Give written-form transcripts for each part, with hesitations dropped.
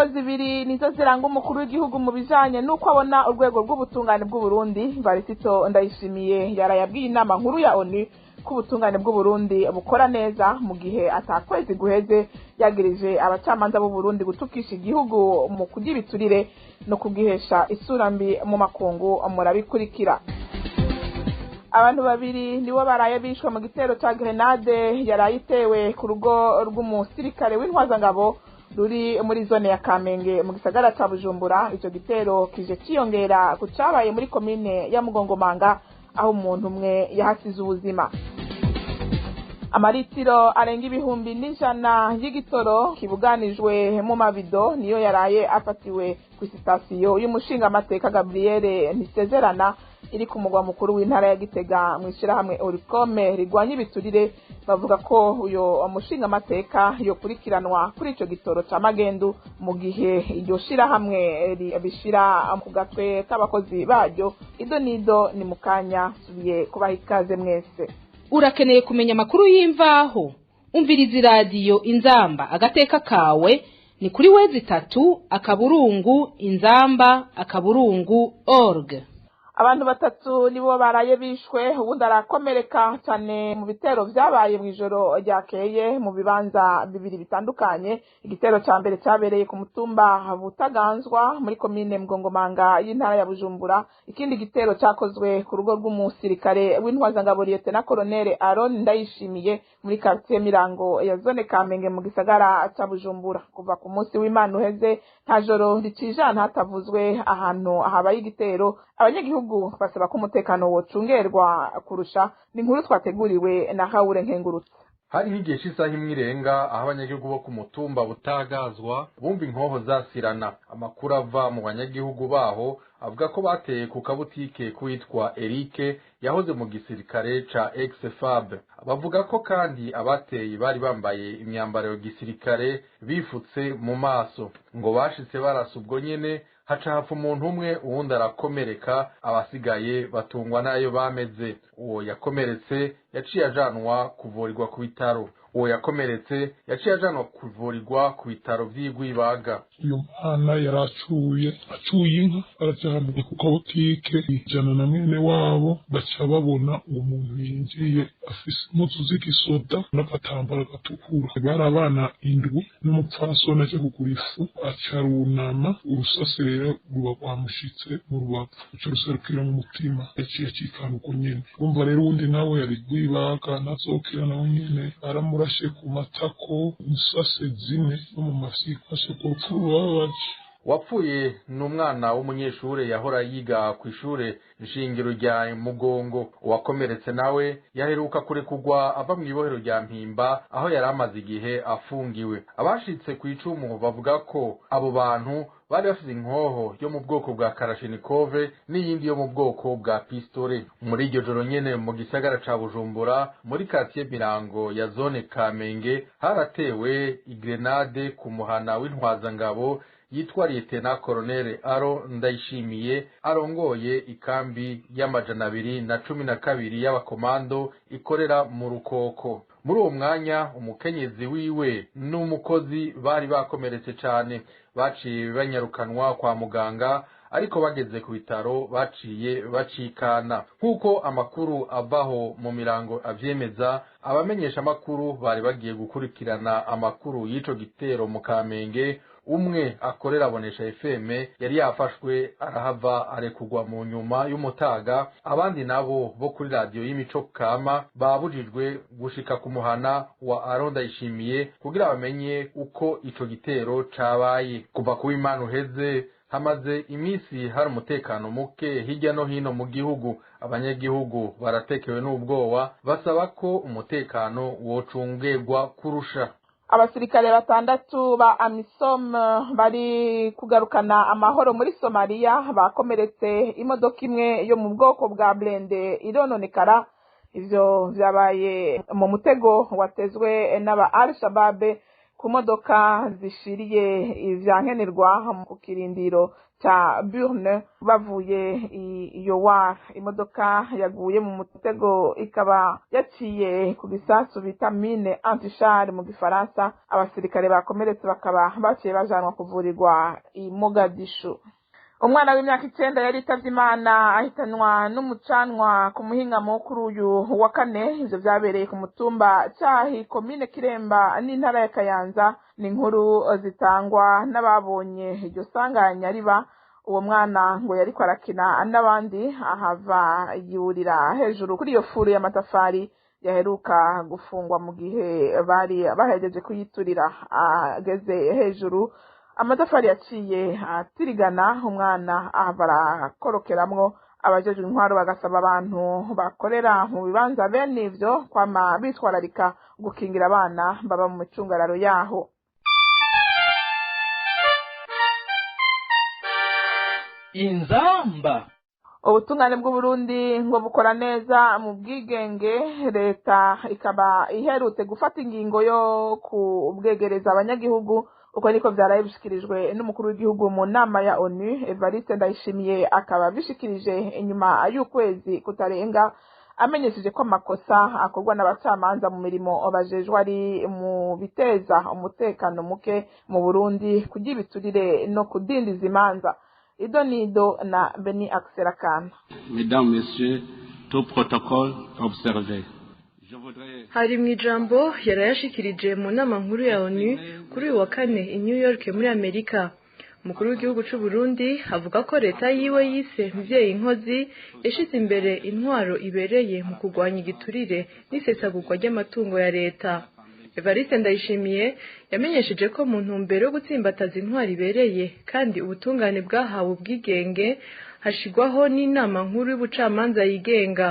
Imvugo zibiri nizo ziranga umukuru w'igihugu mu bijanye n'uko abona urwego rw'ubutungane bw'Uburundi. Varisito Ndayishimiye yarayabwiye inama nkuru ya ONU ko ubutungane bw'Uburundi bukora neza, mu gihe atakwezi guheze yagirije abacamanza b'Uburundi gutukisha igihugu mu kurya ibiturire no kugihesha isura mbi mu makungu. Murabikurikira. Abantu babiri nibo baraye bishwe mu gitero ca grenade yaraye itewe ku rugo rw'umusirikare w'intwazangabo ruri muri zone ya Kamenge mu gisagara ca Bujumbura. Ico gitero kije ciyongera ku cabaye muri komine ya Mugongomanga, aho umuntu umwe yahasize ubuzima. Amaritiro arenga 100,000 y'igitoro kibuganijwe mu mabido niyo yaraye afatiwe ku sitasiyo y'umushingamateka Gabriele Ntisezerana iri ku mugwa mukuru w'intara ya Gitega. Mu ishyirahamwe Orikome rigwanya ibiturire bavuga ko uyo mushingamateka yokurikiranwa kuri ico gitoro ca magendu, mu gihe iryo shirahamwe ribishira ku gatwe k'abakozi baryo. Ido nido ni mukanya, subiye kubaha ikaze mwese. Urakeneye kumenya amakuru y'imvaho? Umviriza iradiyo Inzamba agateka kawe ni kuri www.inzamba.org. Abantu batatu nibo baraye bishwe, ubundi arakomereka cyane mu bitero vyabaye mu ijoro ryakeye mu bibanza bibiri bitandukanye. Igitero ca mbere cyabereye ku mutumba Butaganzwa muri komine Mugongomanga y'intara ya Bujumbura. Ikindi gitero cakozwe ku rugo rw'umusirikare w'intwazangabo Lieutenant Colonel Aaron Ndayishimiye muri quartier Mirango ya zone Kamenge mu gisagara ca Bujumbura. Kuva ku munsi w'Imana uheze, nta joro ricijana hatavuzwe ahantu habaye igitero. Abanyagihugu basaba ko umutekano wocungerwa kurusha. Ni inkuru twateguriwe na Hawure Nkengurutse. Hari nk'igihe cy'isaha 1 irenga aho abanyagihugu bo ku mutumba Butagazwa bumva inkoho zasirana. Amakuru ava mu banyagihugu baho avuga ko bateye ku kabutike k'uwitwa Eric yahoze mu gisirikare ca ex-FAB. Bavuga ko kandi abateye bari bambaye imyambaro ya gisirikare, bifutse mu maso. Ngo bashitse barasa ubwo nyene, haca hapfa umuntu umwe, uwundi arakomereka, abasigaye batungwa n'ayo bameze. Uwo yakomeretse yaciye ajanwa kuvurirwa ku bitaro. Uwo yakomeretse yaciye ajanwa kuvurirwa ku bitaro vy'Igwibaga. Uyu mwana yari acuye, acuye inka, araryamye ku kabutike ijana na mwene wabo, baca babona uwo muntu yinjiye afise impuzu z'igisoda n'agatambara gatukura. Bari abana indwi n'umupfasoni aje kugura ifu, aca arunama, urusase rero ruba rwamushitse mu rubavu, ruca ruserukira mu mutima, yaciye acikana uko nyene. Urumva rero, uwundi nawe yari Rwibaga, ntazokira, nawe nyene baramurashe ku matako insase zine no mu mafyigo. Ashe ku rupfu rubabaje. Wapfuye ni umwana w'umunyeshure yahora yiga ku ishure nshingiro rya Mugongo. Uwakomeretse nawe yaheruka kurekurwa ava mu ibohero rya Mpimba, aho yari amaze igihe afungiwe. Abashitse ku icumu bavuga ko abo bantu bari bafite inkoho yo mu bwoko bwa kalashnikove n'iyindi yo mu bwoko bwa pistole. Muri iryo joro nyene, mu gisagara ca Bujumbura, muri quartier Mirango ya zone Kamenge, haratewe igrenade ku muhana w'intwazangabo yitwa Lieutenant Colonel Aro Ndayishimiye, arongoye ikambi y'212 y'abakomando ikorera mu Rukoko. Muri uwo mwanya, umukenyezi wiwe n'umukozi bari bakomeretse cane, baciye banyarukanwa kwa muganga, ariko bageze ku bitaro baciye bacikana, nk'uko amakuru avaho mu Mirango avyemeza. Abamenyesha amakuru bari bagiye gukurikirana amakuru y'ico gitero mu Kamenge, umwe akorera Bonesha FM yari yafashwe, arahava arekurwa mu nyuma y'umutaga. Abandi nabo bo kuri radiyo y'imico kama babujijwe gushika ku muhana wa Aron Ndayishimiye kugira bamenye uko ico gitero cabaye. Kuva ku Imana uheze, hamaze iminsi hari umutekano muke hirya no hino mu gihugu. Abanyagihugu baratekewe n'ubwoba, basaba ko umutekano wocungerwa kurusha. Abasirikare batandatu ba AMISOM bari kugarukana amahoro muri Somaliya bakomeretse, imodoka imwe yo mu bwoko bwa blindé irononekara. Ivyo vyabaye mu mutego watezwe n'aba Al Shabab ku modoka zishiriye ivyankenerwa ku kirindiro. ca Burne bavuye i Yowar. Imodoka yaguye mu mutego ikaba yaciye ku gisasu bita mine antichar mu gifaransa. Abasirikare bakomeretse bakaba baciye bajanwa kuvurirwa i Mogadishu. Umwana w'imyaka 9 yari yitavye Imana ahitanwa n'umucanwa ku muhingamo kuri uyu wa kane. Ivyo vyabereye ku mutumba Cahi, komine Kiremba n'intara ya Kayanza. Ni inkuru zitangwa n'ababonye iryo sanganya riba. Uwo mwana ngo yariko arakina n'abandi, ahava yurira hejuru kuri iyo furu y'amatafari yaheruka gufungwa mu gihe bari bahejeje kuyiturira. Ageze hejuru, amatafari yaciye atirigana, umwana ahava arakorokeramwo. Abajejwe intwaro bagasaba abantu bakorera mu bibanza bene ivyo kwama bitwararika gukingira abana baba mu micungararo yaho. Inzamba. Ubutungane bw'Uburundi ngo bukora neza mu bwigenge. Leta ikaba iherutse gufata ingingo yo kubwegereza abanyagihugu. Uko niko vyaraye bishikirijwe n'umukuru w'igihugu mu nama ya ONU. Evariste Ndayishimiye akaba bishikirije inyuma y'ukwezi kutarenga amenyesheje ko amakosa akorwa n'abacamanza mu mirimo bajejwe ari mu biteza umutekano muke mu Burundi, kugira ibiturire no kudindiza imanza. Idonido na Beni Akserakana. Mesdames, Messieurs, tout protocole observé. Hari mu ijambo yarayashikirije mu nama nkuru ya ONU kuri uyu wa kane i New York muri Amerika. Umukuru w'igihugu c'u Burundi avuga ko leta yiwe yise mvyeyi nkozi yashize imbere intwaro ibereye mu kurwanya igiturire n'isesagurwa ry'amatungo ya leta. Evariste Ndayishimiye yamenyesheje ko mu ntumbero yo gutsimbataza intwaro ibereye kandi ubutungane bwahawe ubwigenge, hashigwaho n'inama nkuru y'ubucamanza yigenga.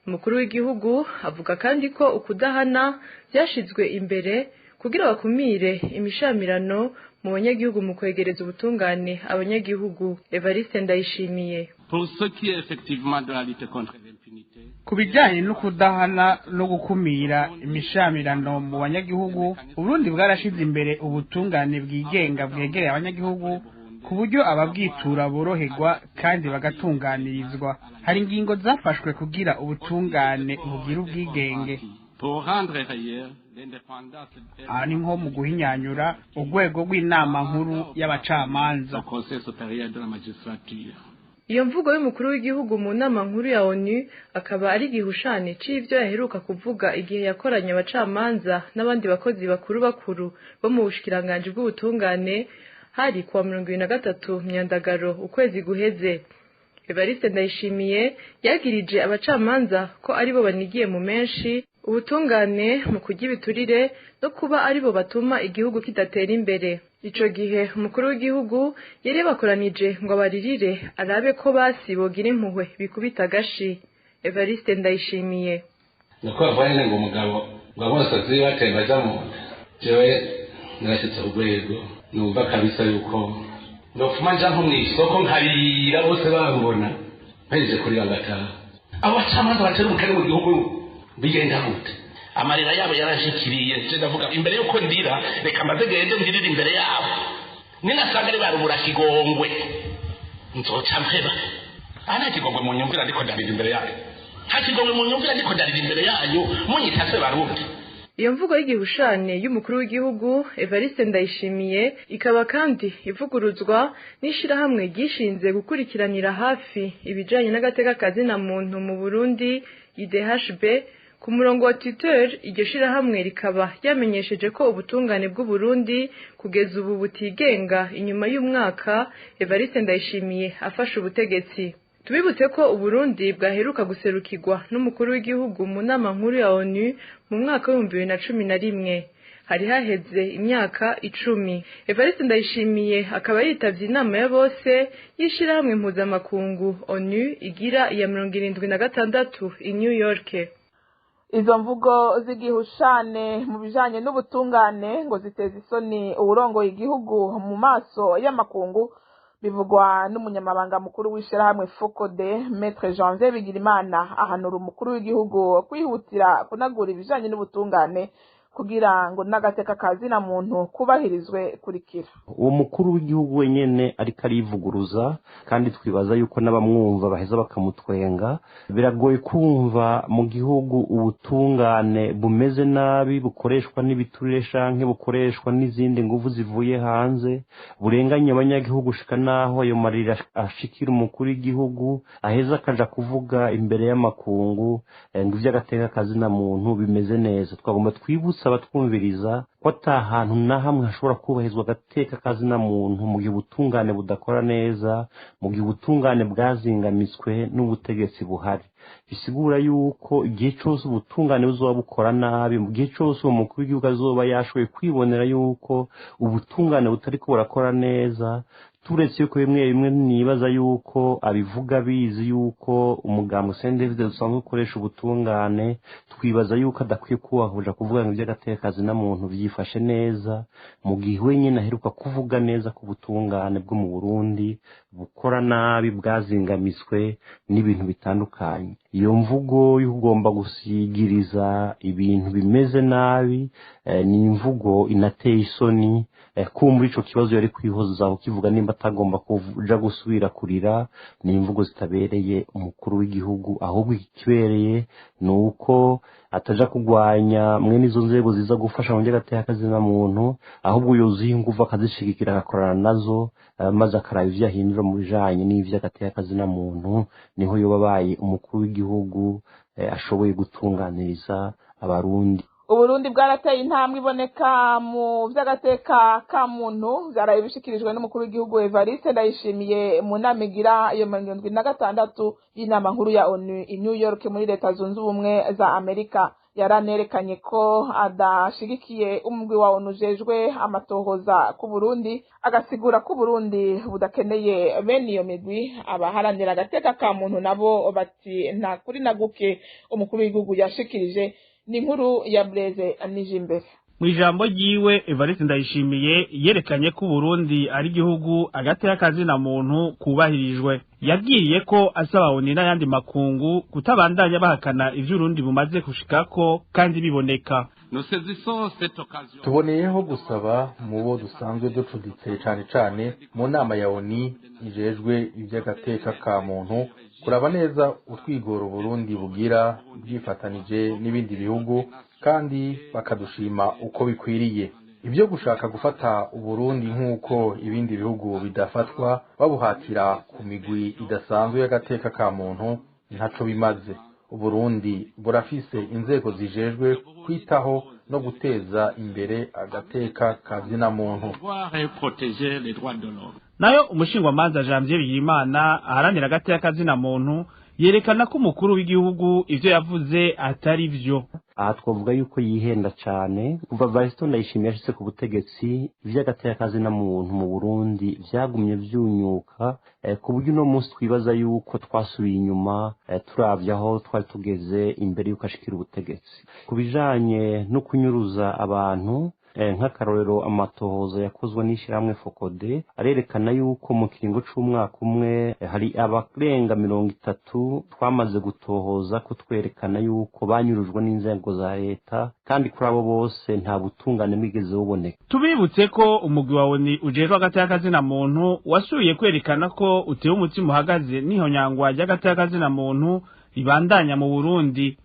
Umukuru w'igihugu avuga kandi ko ukudahana byashizwe imbere kugira bakumire imishamirano mu banyagihugu mu kwegereza ubutungane abanyagihugu. Evariste Ndayishimiye: Pour ce qui est effectivement de la lutte contre l'impunité, ku bijyanye no kudahana no gukumira imishamirano mu banyagihugu, Uburundi bwarashize imbere ubutungane bwigenga bwegereye abanyagihugu, ku buryo ababwitura boroherwa kandi bagatunganirizwa. Hari ingingo zafashwe kugira ubutungane bugire ubwigenge. pour rendre réel l'indépendance Aha ni nko mu guhinyanyura urwego rw'inama nkuru y'abacamanza. du Conseil supérieur de la magistrature. Iyo mvugo y'umukuru w'igihugu mu nama nkuru ya ONU akaba ari igihushane c'ivyo yaheruka kuvuga igihe yakoranye abacamanza n'abandi bakozi bakuru bakuru bo mu bushikiranganji bw'ubutungane, hari kuwa 23 Myandagaro ukwezi guheze. Evariste Ndayishimiye yagirije abacamanza ko aribo banigiye mu menshi ubutungane mu kurya ibiturire no kuba aribo batuma igihugu kidatera imbere. Ico gihe umukuru w'igihugu yari yabakoranije ngo abaririre, arabe ko basi bogira impuhwe bikubita agashi. Evariste Ndayishimiye: Nuko bavuga nyine ngo umugabo ngo amosozi batemba aja mu nda. Jewe narashitse ku rwego numva kabisa yuko nopfuma nja nko mw'isoko nkarira bose bambona, mpejeje kurira ngataha. Abo bacamanza batera ubukene mu gihugu bigenda gute? Amarira yabo yaranshikiriye. Nje ndavuga, imbere yuko ndira, reka mbaze gende ndirire imbere yabo, ninasanga ari barubura kigongwe nzoca mpeba. Aha nta kigongwe mu nyumvira ndiko ndarira imbere yayo, nta kigongwe mu nyumvira ndiko ndarira imbere yanyu munyita se barundi. Iyo mvugo y'igihushane y'umukuru w'igihugu Evariste Ndayishimiye ikaba kandi ivuguruzwa n'ishirahamwe ryishinze gukurikiranira hafi ibijanye n'agateka kazina muntu mu Burundi, IDHB. Ku murongo wa Twitter, iryo shirahamwe rikaba ryamenyesheje ko ubutungane bw'u Burundi kugeza ubu butigenga inyuma y'umwaka Evariste Ndayishimiye afashe ubutegetsi. Tubibutse ko Uburundi bwaheruka guserukirwa n'umukuru w'igihugu mu nama nkuru ya ONU mu mwaka w'2011. Hari haheze imyaka 10. Evariste Ndayishimiye akaba yitavye inama ya bose y'ishirahamwe mpuzamakungu ONU igira iya 76 i New York. Izo mvugo z'igihushane mu bijanye n'ubutungane ngo ziteza isoni uwurongoye igihugu mu maso y'amakungu. Bivugwa n'umunyamabanga mukuru w'ishirahamwe Focode, Maître Janvier Bigirimana. Ahanura umukuru w'igihugu kwihutira kunagura ibijanye n'ubutungane Kugira ngo n'agateka kazina muntu kubahirizwe. Kurikira. Uwo mukuru w'igihugu wenyene ariko arivuguruza, kandi twibaza yuko n'abamwumva baheza bakamutwenga. Biragoye kumva mu gihugu ubutungane bumeze nabi, bukoreshwa n'ibiturire canke bukoreshwa n'izindi nguvu zivuye hanze, burenganya abanyagihugu gushika naho ayo marira ashikira umukuru w'igihugu, aheza akaja kuvuga imbere y'amakungu ngo ivy'agateka kazina muntu bimeze neza. Twagomba twibutsa abatwumviriza ko ata hantu na hamwe hashobora kubahirizwa agateka kazina muntu mu gihe ubutungane budakora neza, mu gihe ubutungane bwazingamitswe n'ubutegetsi buhari. Bisigura yuko igihe cyose ubutungane buzoba bukora nabi, mu gihe cyose uwo mukuru w'igihugu azoba yashoboye kwibonera yuko ubutungane butariko burakora neza, turetse yuko bimwe bimwe nibaza yuko abivuga bizi yuko umugambwe CNDD usanzwe ukoresha ubutungane, twibaza yuko adakwiye kubahuja kuvuga ngo iby'agateka na muntu byifashe neza, mu gihe wenyine aheruka kuvuga neza ku butungane bwo mu Burundi bukora nabi, bwazingamitswe n'ibintu bitandukanye. Iyo mvugo y'ugomba gusigiriza ibintu bimeze nabi ni imvugo inateye isoni. Kumbura ico kibazo yari kwihozaho kivuga nimba atagomba kuja gusubira kurira. Ni imvugo zitabereye umukuru w'igihugu, ahubwo ikibereye ni uko ataja kugwanya mwene izo nzego ziza gufasha mu by'agateka na muntu, ahubwo yuzuye ingufu akazishigikira, agakorana nazo, maze akaraba ivyo ahindura mu bijanye n'ivy'agateka na muntu. Niho yoba abaye umukuru w'igihugu ashoboye gutunganiriza Abarundi. Uburundi bwarateye intambwe iboneka mu vy'agateka ka muntu, vyaraye bishikirijwe n'umukuru w'igihugu Evariste Ndayishimiye mu nama igira iyo 76 y'inama nkuru ya ONU i New York muri Leta Zunze Ubumwe za Amerika. Yaranerekanye ko adashigikiye umugwi wa ONU ujejwe amatohoza ku Burundi, agasigura ko Burundi budakeneye bene iyo migwi. Abaharanira agateka ka muntu nabo bati nta kuri na guke umukuru w'igihugu yashikirije. Ni inkuru ya Blaise Nijimbere. Mu ijambo ryiwe, Evariste Ndayishimiye yerekanye ko Burundi ari igihugu agateka kazina muntu kubahirijwe. Yabwiye ko asaba ONU n'ayandi makungu kutabandanya bahakana ivyo Urundi bumaze gushikako kandi biboneka. Tuboneyeho gusaba mu bo dusanzwe ducuditse, cane cane mu nama ya ONU ijejwe ivy'agateka ka muntu, kuraba neza utwigoro Burundi bugira bwifatanije n'ibindi bihugu, kandi bakadushima uko bikwiriye. Ibyo gushaka gufata Uburundi nk'uko ibindi bihugu bidafatwa, babuhatira ku migwi idasanzwe y'agateka ka muntu, ntaco bimaze. Uburundi burafise inzego zijejwe kwitaho no guteza imbere agateka ka zina muntu. Nayo umushingwamanza Janvier Bigirimana aharanira agateka kazina muntu yerekana ko umukuru w'igihugu ivyo yavuze atari vyo. Aha twavuga yuko yihenda cyane. Kuva Variston Ndayishimiye yashitse ku butegetsi, ivy'agateka kazina muntu mu Burundi vyagumye vyunyuka, ku buryo uno munsi twibaza yuko twasubiye inyuma turavye aho twari tugeze imbere yuko ashikira ubutegetsi. Ku bijanye no kunyuruza abantu, nk'akarorero, amatohoza yakozwe n'ishyirahamwe FOCODE arerekana yuko mu kiringo c'umwaka umwe hari abarenga 30 twamaze gutohoza ko twerekana yuko banyurujwe n'inzego za leta, kandi kuri abo bose nta butungane bwigeze buboneka. Tubibutse ko umugwi wa ONU ujejwe agateka kazina muntu wasubiye kwerekana ko utewe umutima uhagaze n'ihonyangwa ry'agateka kazina muntu ribandanya mu Burundi.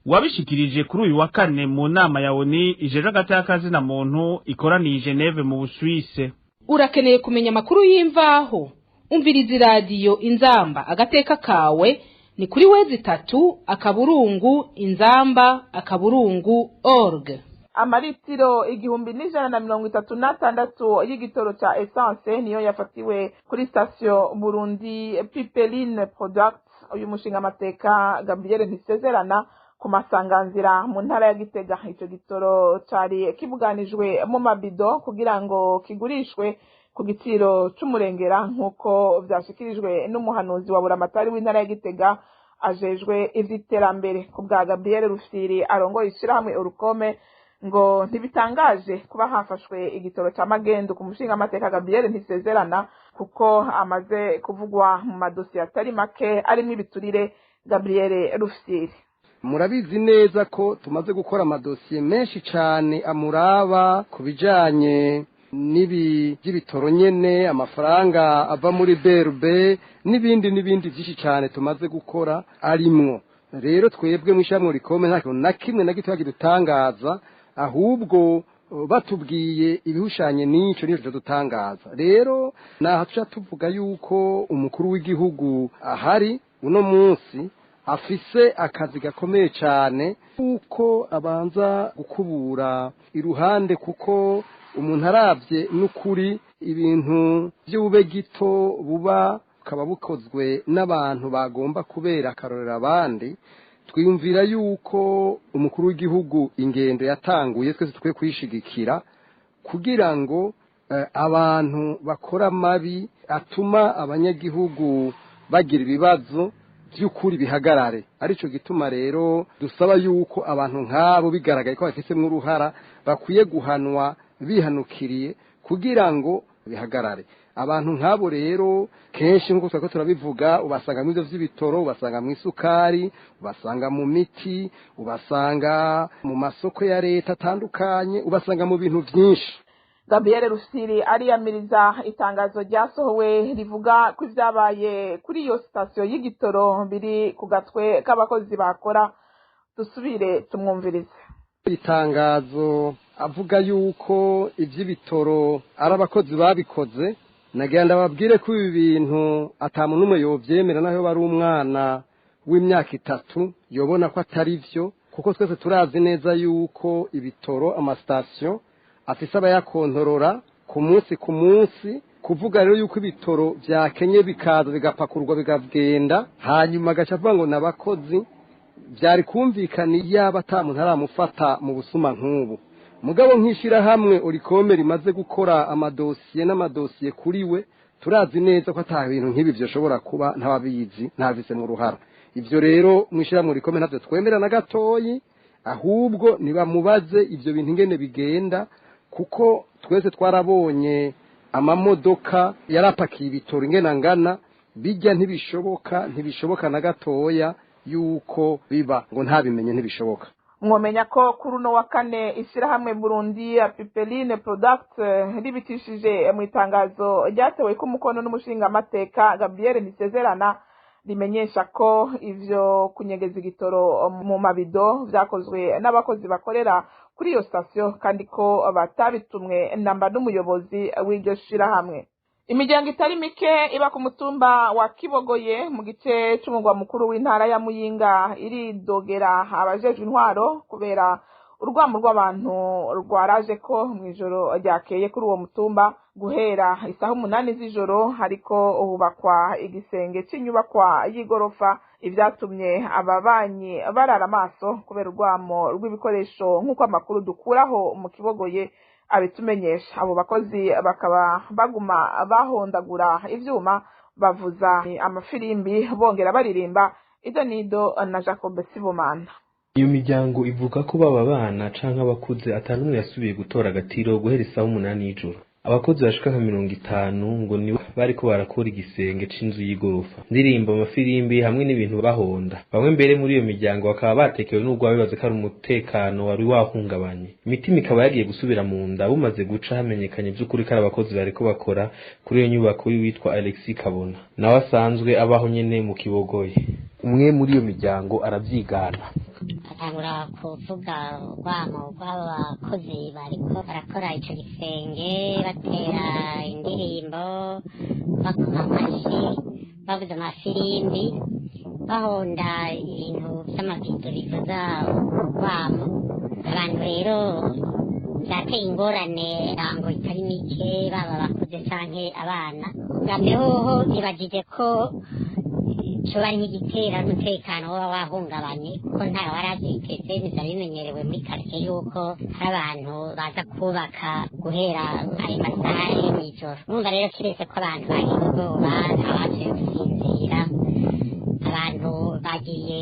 Wabishikirije kuri uyu wa kane mu nama ya ONU ijejwe agateka kazina muntu ikoraniye i Geneve mu Busuwise. Urakeneye kumenya amakuru y'imvaho? Umviriza iradiyo Inzamba agateka kawe ni kuri www.inzamba.org. Amaritiro 1136 y'igitoro ca essence niyo yafatiwe kuri station Burundi Pipeline Product uyu mushinga amateka Gabriel Ntisezerana ku masanganzira mu ntara ya Gitega. Ico gitoro cari kibuganijwe mu mabido kugira ngo kigurishwe ku giciro c'umurengera, nk'uko vyashikirijwe n'umuhanuzi wa buramatari w'intara ya Gitega ajejwe ivy'iterambere. Ku bwa Gabriel Rufyiri arongoye ishirahamwe Urukome, ngo ntibitangaje kuba hafashwe igitoro ca magendu ku mushinga amateka Gabriel Ntisezerana, kuko amaze kuvugwa mu madosiye atari make arimwo ibiturire. Gabriel Rufyiri: Murabizi neza ko tumaze gukora amadosiye menshi cyane amuraba ku bijanye n'ibi by'ibitoro nyene, amafaranga ava muri BRB n'ibindi n'ibindi byinshi cyane tumaze gukora arimwo. Rero twebwe mw'ishyirahamwe Orikome nta kintu na kimwe na gitoya kidutangaza, ahubwo batubwiye ibihushanye n'ico nico dutangaza. Rero naha tuca tuvuga yuko umukuru w'igihugu ahari uno munsi afise akazi gakomeye cyane, kuko abanza gukubura iruhande, kuko umuntu arabye n'ukuri ibintu by'ubube gito buba bukaba bukozwe n'abantu bagomba kubera akarorero abandi. Twiyumvira yuko umukuru w'igihugu ingendo yatanguye twese tukwiye kuyishigikira, kugira ngo abantu bakora amabi atuma abanyagihugu bagira ibibazo by'ukuri bihagarare. Arico gituma rero dusaba yuko abantu nk'abo bigaragaye ko bafisemo uruhara bakwiye guhanwa bihanukiriye kugira ngo bihagarare. Abantu nk'abo rero kenshi nk'uko twari turabivuga, ubasanga mu byo by'ibitoro, ubasanga mu isukari, ubasanga mu miti, ubasanga mu masoko ya leta atandukanye, ubasanga mu bintu byinshi. Gabriel Rusiri ariyamiriza itangazo ryasohowe rivuga ko ibyabaye kuri iyo sitasiyo y'igitoro biri ku gatwe k'abakozi bakora. Dusubire tumwumvirize. Itangazo avuga yuko iby'ibitoro ari abakozi babikoze, nagira ndababwire ko ibi bintu ata muntu n'umwe yobyemera, naho bari umwana w'imyaka 3 yobona ko atari byo, kuko twese turazi neza yuko ibitoro amasitasiyo afise abayakontorora ku munsi ku munsi. Kuvuga rero yuko ibitoro byakenye bikaza bigapakurwa bikagenda, hanyuma agaca avuga ngo n'abakozi, byari kumvikana iyaba ata muntu aramufata mu busuma nk'ubu. Mugabo nk'ishyirahamwe Orikome rimaze gukora amadosiye n'amadosiye kuri we, turazi neza ko ata bintu nk'ibi byoshobora kuba ntababizi ntabise mu ruhara. Ibyo rero mu ishyirahamwe Orikome ntabyo twemera na gatoyi, ahubwo nibamubaze ibyo bintu ingene bigenda, kuko twese twarabonye amamodoka yarapakiye ibitoro ingene angana, bijya ntibishoboka, ntibishoboka na gatoya yuko biba ngo ntabimenye, ntibishoboka. Mwomenya ko kuri uno wa kane ishyirahamwe Burundi ya Pipeline Product ribitishije mu itangazo ryatewe ko umukono n'umushingamateka Gabriel Nisezerana, rimenyesha ko ivyo kunyegeza igitoro mu mabido vyakozwe n'abakozi bakorera kuri iyo sitasiyo, kandi ko batabitumwe namba n'umuyobozi w'iryo shirahamwe. Imiryango itari mike iba ku mutumba wa Kibogoye mu gice c'umugwa mukuru w'intara ya Muyinga iridogera abajejwe intwaro kubera urwamo rw'abantu rwaraje ko mw'ijoro ryakeye kuri uwo mutumba guhera isaha 8 z'ijoro, hariko hubakwa igisenge c'inyubakwa y'igorofa, ivyatumye ababanyi barara amaso kubera urwamo rw'ibikoresho, nk'uko amakuru dukuraho mu Kibogoye abitumenyesha. Abo bakozi bakaba baguma bahondagura ivyuma, bavuza amafirimbi, bongera baririmba. Ido nido na Jacob Sibomana. Iyo miryango ivuga ko baba bana canke abakuze atanumwe yasubiye gutora agatiro guhera isaha 8 y'ijoro. Abakozi bashika nka 50 ngo nibo bariko barakora igisenge c'inzu y'igorofa, ndirimba amafirimbi hamwe n'ibintu bahonda. Bamwe mbere muri iyo miryango bakaba batekewe n'ubwo bibaza ko ari umutekano wari wahungabanye, imitima ikaba yagiye gusubira mu nda bumaze guca hamenyekanye vy'ukuri ko ari abakozi bariko bakora kuri iyo nyubako y'uwitwa Alexis Kabona, nawe asanzwe abaho nyene mu Kibogoye. Umwe muri iyo miryango aravyigana. Atangura kuvuga urwamo rw'abo bakozi bariko barakora ico gisenge, batera indirimbo, bakoma amashi, bavuza amafirimbi, bahonda ibintu vy'amabido bivuza urwamo. Abantu rero vyateye ingorane rango itari mike, baba abakuze canke abana. Bwa mbere hoho nibajije ko coba ari nk'igitera n'umutekano woba wahungabanye, kuko ntawe waravyiteze, ntivyari bimenyerewe muri karite yuko hari abantu baza kubaka guhera ayo masaha yo mw'ijoro. Urumva rero kiretse ko abantu bagize ubwoba, ntawasubiye gusinzira, abantu bagiye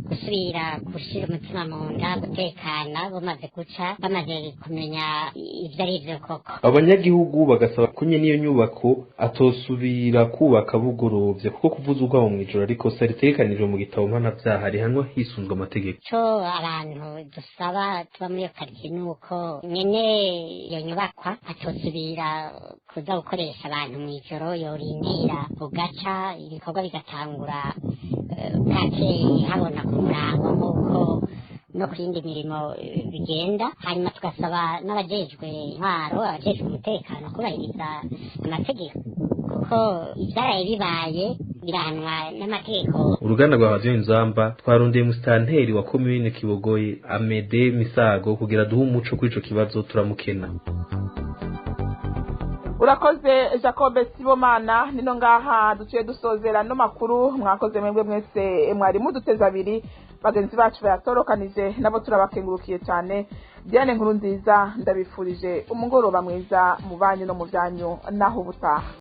gusubira gusubira gushira umutima mu nda, gutekana bumaze guca, bamaze kumenya ivyo ari vyo koko. Abanyagihugu bagasaba ko nyene iyo nyubako atosubira kubaka bugorovye, kuko kuvuza urwamo mw'ijoro ariko sa ritegekanijwe mu gitabo mpanavyaha rihanwa hisunzwe amategeko. Ico abantu dusaba tuba muri iyo karitsiye ni uko nyene iyo nyubakwa atosubira kuza gukoresha abantu mw'ijoro, yorindira bugaca ibikorwa bigatangura bwakeye habona ku murango, nk'uko no ku yindi mirimo bigenda. Hanyuma tugasaba n'abajejwe intwaro, abajejwe umutekano kubahiriza amategeko, kuko ivyaraye bibaye birahanwa n'amategeko. Uruganda rwa Radio Inzamba twarondeye musitanteri wa komine Kibogoye Amede Misago kugira duhe umuco kuri ico kibazo, turamukena. Urakoze Jacob Sibomana. Nino ngaha duciye dusozera no makuru. Mwakoze mwebwe mwese mwari muduteze abiri, bagenzi bacu bayatorokanije nabo turabakengurukiye cyane. Diane Nkuru Nziza ndabifurije umugoroba mwiza mu banyu no mu byanyu, naho ubutaha.